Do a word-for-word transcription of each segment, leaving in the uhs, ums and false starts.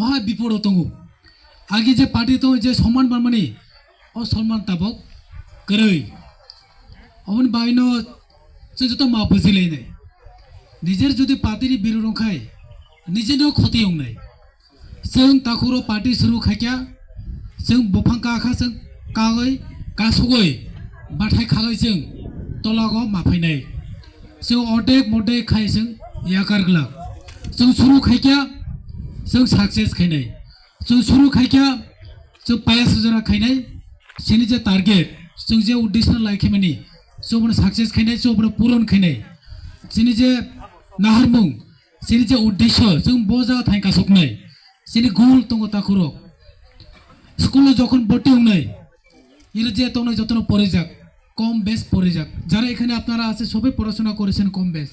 Oha biporo tongo. Agi je party tongo je soman manmani, o soman tabok kwrwi. Oboni bagwino chwng joto ma bujilainai. Nijer jodi party ni birod wngkhai, nijeno khoti wngnai. Chwng takhuro party suru khaikya, chwng buphang kakha chwng kagwi kasugwi bathai khagwi chwng tolago ma phainai. Chwng odek modek khai chwng yakar glak. Chwng suru khaikya, chwng success khainai. Chwng suru khaikya, chwng paya sujana khainai. Chini je target, chwng je uddesho lai khaimani, chwng bono success khainai, chwng bono puron khainai. Chini je naharmung, chini je uddesho, chwng bo jaga thang kasuknai. Chini goal tongo takhurok. School o jokhon boti wngnai, ero je tongnai jotono porijak, কম বেশ porijak. যারা এখানে আপনারা আছে সবাই পড়াশোনা করেছেন কম বেশ।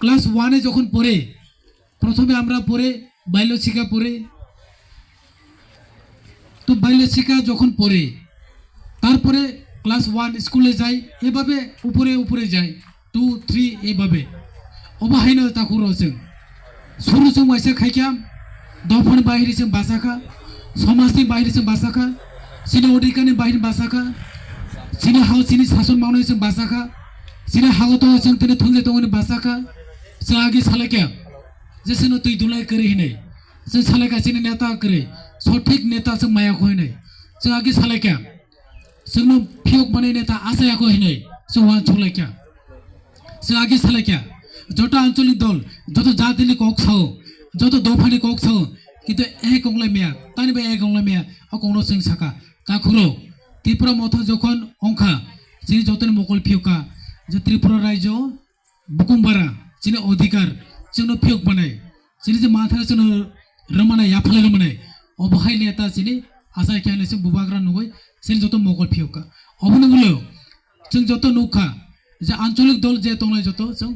ক্লাস ওয়ানে যখন পড়ে, প্রথমে আমরা পড়ে বাল্যশিক্ষা পড়ে, তো বাল্যশিক্ষা যখন পড়ে, তারপরে ক্লাস ওয়ান স্কুলে যাই, এভাবে উপরে উপরে যাই, টু, থ্রি, এইভাবে. Obo haino takhuro chwng. Suru chwng waisa khaikya, dophani bahiri chwng basakha, somajni bahiri chwng basakha, chini odhikani bahiri basakha, chini hao chini sason mangnai chwng basakha, chini hao to chwng tini thungje tongoni basakha, chwng agi salaikya. Jeseno twi dulai kwrwi hinwi. Chwng salaikha chini neta kwrwi. Sothik neta chwng maya kho hinwi. Chwng agi salaikha. Chwngno phiyok mani neta achaya kho hinwi. Chwng uansuk laikha. Chwng agi salaikha. Joto ancholik dol, joto jatini kok sao, joto dophani kok sao. Kintu ek onglai maya. Tani bai ek onglai maya. O kokno chwng saka. Takhuro. Tripura motha jokhon ongkha. Chini jotoni mokol phiyokha. Je Tripura raijo Bukumbara, chini odhikar, chwngno phiyok manai, chini je manthara chwngno rwmana yaphalai rwmani, obo hai neta chini achai khe hinwi chwng bubagra nugwi chini joto mokol phiyok kha. Obono ulo chwng joto nukha je ancholik dol je tongnai joto chwng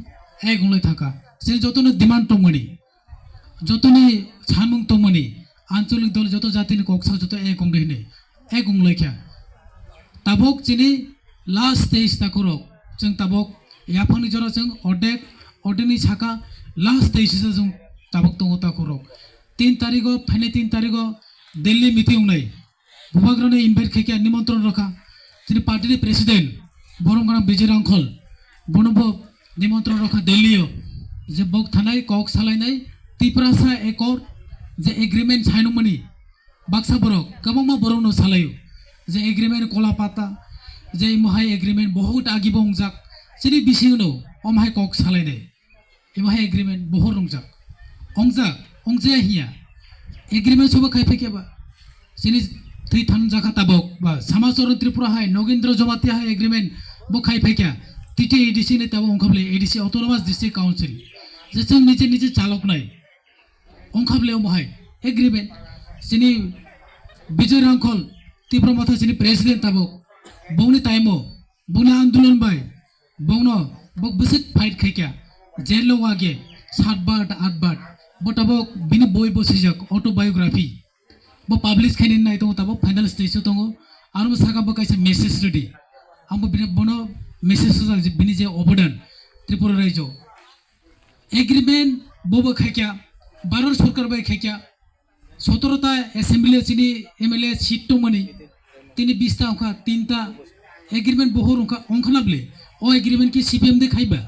ek onglai thangkha. Chini jotono demand tongmani, jotoni samung tongmani, ancholik dol joto jatini kok sao joto ek ongdi hinwi, ek onglaikha. Tabok chini last stage takhurok, chwng tabok yaphangni jora chwng odek, odekni saka last stage se chwng tabok tongo takhurok. Tin tarigo, phaini tin tarigo Delhi meeting wngnai. Bubagrano invite khaikha, nimontron rokha. Chini party ni president, borom gana Bijay Rangkhol, bono bo nimontron rokha Delhi o. Je bok thanai kok salainai, Tiprasa Accord, je agreement sainungmani, baksa borok, kwbangma borokno salaio. Je agreement kola pata, je imo hai agreement bohut agi bo wngjak, chini bisingno omo hai kok salainai. Imo hai agreement bohor wngjak. Wngjak, wngjaya hiya. Agreement sobo khai phaikya ba. Chini thwi thangjak kha tabok ba. Samacharan Tripura hai, Nogendra Jamatia hai agreement bo khai phaikya. T T A D C ni tabok wngkha bole A D C Autonomous District Council. Je chwng nije nije chaloknai. Wngkha bole omo hai agreement. Chini Bijay Rangkhol, Tipra Motha chini president tabok. Bongni time o, bongni andolon bai, Bongno bo bwswk fight khaikha, jail o wage, sat bat, at bat. Bo tabok bini boi bo swijak, autobiography. Bo publish khainani nai tongo tabok, final stage o tongo. Aro saka bo kaisa message rwdi. Ang bo bini, bono message rwjak je bini je obodan Tripura raijo. Agreement bo bo khaikha, Bharat Sarkar bai khaikha. Sotoro ta assembly chini M L A seat tongmani, tini bis ta wngkha, tinta agreement bohor wngkha, wngkha na bole? O agreement ki C P M de khaiba?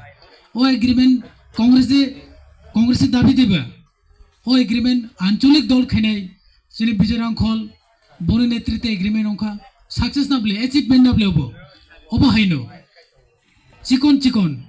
O agreement Congress de, Congress de dabi deba? O agreement ancholik dol khainai chini Bijay Rangkhol, boni netrite agreement wngkha, success na bole, achievement na bole obo? Obo haino. Chikon chikon,